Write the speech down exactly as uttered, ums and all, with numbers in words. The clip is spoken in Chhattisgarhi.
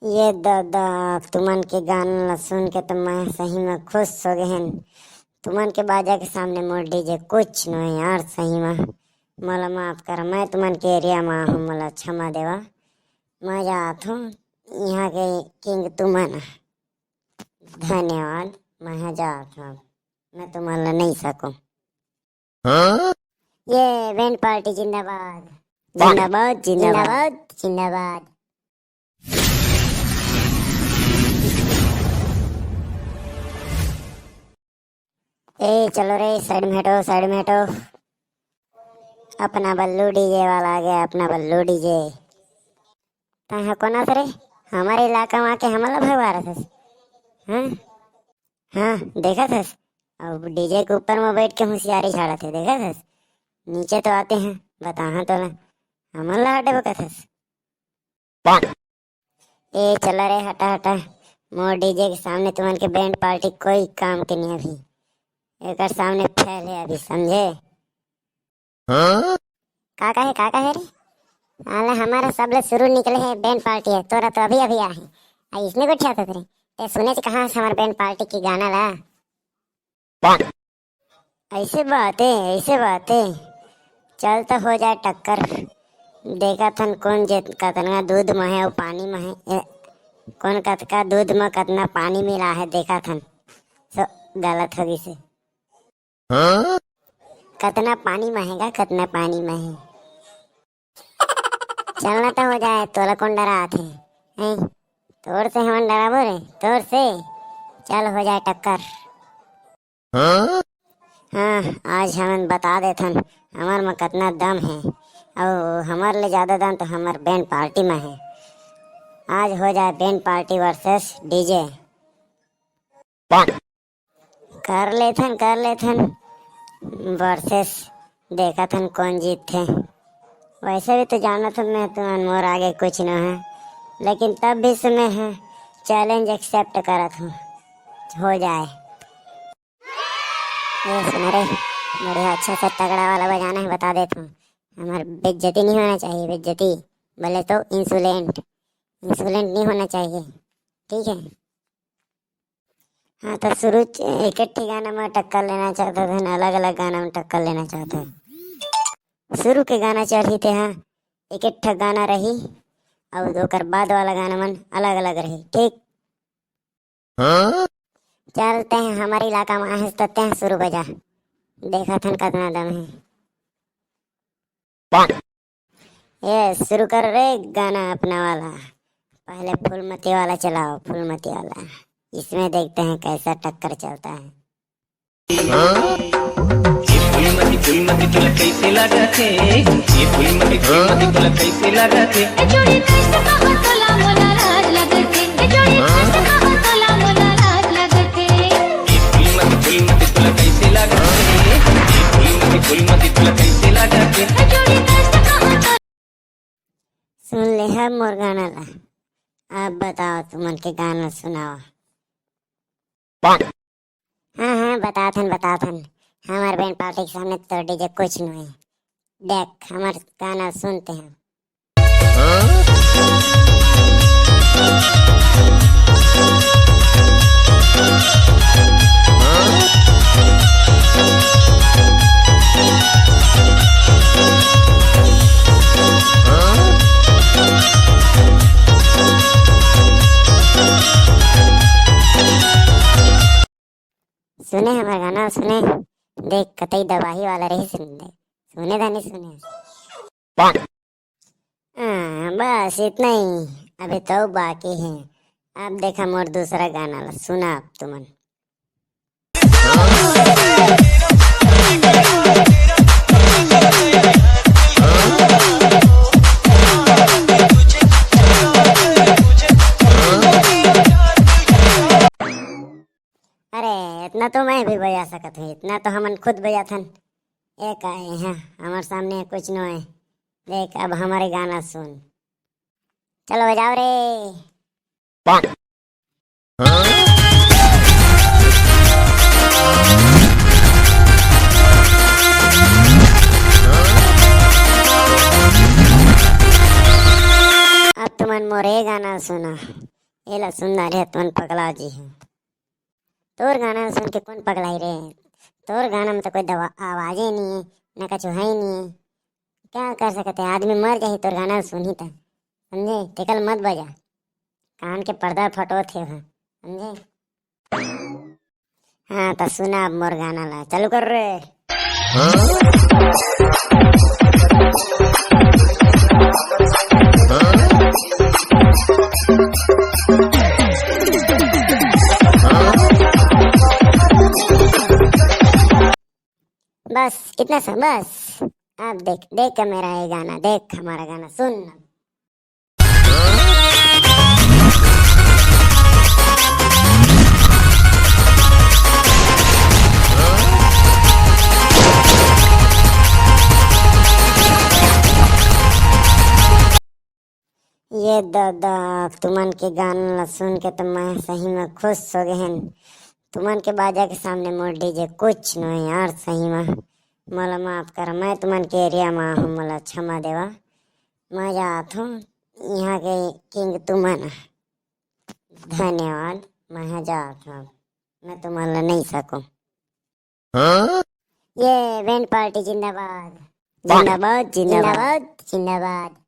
ये दादा, तुमन के गाना ला सुन के तो मैं सही में खुश हो गए हन। तुमन के बाजा के सामने मोर डीजे कुछ नहीं यार, सही में। मोला माफ कर, मैं तुमन के एरिया में हूँ, मोला क्षमा देवा। मैं जात हूँ, यहाँ के किंग तुमन। धन्यवाद, मैं जात हूँ, मैं तुमन ला नहीं सकूँ। ये बैंड पार्टी जिंदाबाद, जिंदाबाद, जिंदाबाद, जिंदाबाद। ए चलो रे, साइड में हटो, साइड में हटो। अपना बल्लू डीजे वाला आ गया, अपना बल्लू डीजे। तैं ह कोन अस रे? हमर इलाका में आके हमन ला भगवा रथस। हाँ, हाँ, देखत हस, अब डीजे के ऊपर में बैठ के होशियारी झाड़त हे, देखत हस। नीचे तो आते हैं, बताहा तो ना, हमन ला हटे बकत हस। ए चला रे, हटा हटा, मोर डीजे के सामने तुमन के बैंड पार्टी कोई काम के नहीं अभी, एकर सामने फेल है अभी, समझे? हाँ? का कहे, का कहे रे? साला हमारा सबले शुरू निकले है बैंड पार्टी है, तोरा तो अभी अभी आहे। आ इसमें को ठिया रे? ते सुने से कहाँ से हमारे बैंड पार्टी की गाना ला? ऐसे बात है, ऐसे बात है। चल तो हो जाए टक्कर। देखा थन कौन जे कतना दूध में है और पानी में है। ए, कौन कतका दूध में कतना पानी मिला है, देखा थन। सो गलत हो गई से। हाँ? कतना पानी में है गा, कतना पानी में है। चलना तो हो जाए, तोला कौन डरात हे? हैं? तोर से हमन डराबो रे, तोर से? चल हो जाए टक्कर। हाँ? हाँ, आज हमन बता देथन, हमर में कतना दम है। अउ हमर ले ज्यादा दम तो हमर बैंड पार्टी में है। आज हो जाए बैंड पार्टी वर्सेस डीजे। कर लेथन, कर लेथन वर्सेस, देखत हन कौन जीतथे। वैसे भी तो जानत हन मैं, तुमन मोर आगे कुछ न है, लेकिन तब भी से मैं ह चैलेंज एक्सेप्ट करत हूँ, हो जाए। ये सुन रे, बढ़िया अच्छा सा तगड़ा वाला बजाना है, बता देत हूँ। हमार बेइज्जती नहीं होना चाहिए, बेइज्जती बोले तो इंसुलेंट, इंसुलेंट नहीं होना चाहिए, ठीक है? हाँ, तो शुरू च-, एक एक ठे गाना में टक्कर लेना चाहता था ना, अलग अलग गाना में टक्कर लेना चाहता है। शुरू के गाना चढ़ी थे, हाँ, एक एक ठे गाना रही, और ओकर बाद वाला गाना मन अलग अलग रही, ठीक? हाँ? चलते हैं, हमारे इलाका में आहे, तो तें शुरू बजा, देखा थन कतना दम है। ये शुरू कर रे गाना अपना वाला। पहले फूलमती वाला चलाओ, फूलमती वाला। इसमें देखते हैं कैसा टक्कर चलता है। ये फूलमती, फूलमती तोला कैसे लागत हे? ये फूलमती, फूलमती तोला कैसे लागत हे? ए जोड़ी कइसे कहो तोला मोला लाज लागत हे। ए जोड़ी कइसे कहो तोला मोला लाज लागत हे। ये फूलमती, फूलमती तोला कैसे लागत हे? ये फूलमती, फूलमती तोला कैसे लागत हे? ए जोड़ी कइसे कहो तोला सुन ले हव मोर गाना ला। अब बताओ, तुमन के गाना सुनाओ। हाँ, हाँ, बताथन, बताथन। हमार बैंड पार्टी के सामने तो डीजे कुछ नहीं। देख, हमार गाना सुनते हैं। सुने हमार गाना सुने, देख कतई दबाही वाला रही सुने, सुने दा नहीं सुने। हाँ, बस इतना ही, अभी तो बाकी है। अब देखा मोर दूसरा गाना ला, सुना अब तुमन। अरे, इतना तो मैं भी बजा सकत हूँ, इतना तो हमन खुद बजाथन। ए का है, हाँ, हमार सामने कुछ नो है। देख, अब हमारे गाना सुन। चलो बजाओ रे। अब तुमन मोरे गाना सुना। एला सुनना रे, तुमन पगला जी है। तोर गाना सुन के कौन पगलाई रे? तोर गाना में तो कोई दवा आवाजे नहीं है, ना कुछ है ही नहीं है। क्या कर सकते हैं, आदमी मर जाही तोर गाना सुनही त, समझे? तेकल मत बजा, कान के पर्दा फटो थे वहाँ, समझे? हाँ, तो सुना अब मोर गाना ला, चालू कर रे। बस इतना सा, बस। अब देख, देख के मेरा ये गाना, देख हमारा गाना, सुन। ये दादा, तुमन के गाना ला सुन के तो मैं सही में खुश हो गए हन। तुमन के बाजा के सामने मोर डीजे कुछ नहीं यार, सही में। मोला माफ कर, मैं तुमन के एरिया में हूँ, मोला क्षमा देवा। मैं जात हूँ, यहाँ के किंग तुमन। धन्यवाद, मैं जात हूँ, मैं तुमन ला नहीं सकूँ। ये बैंड पार्टी जिंदाबाद, जिंदाबाद, जिंदाबाद, जिंदाबाद।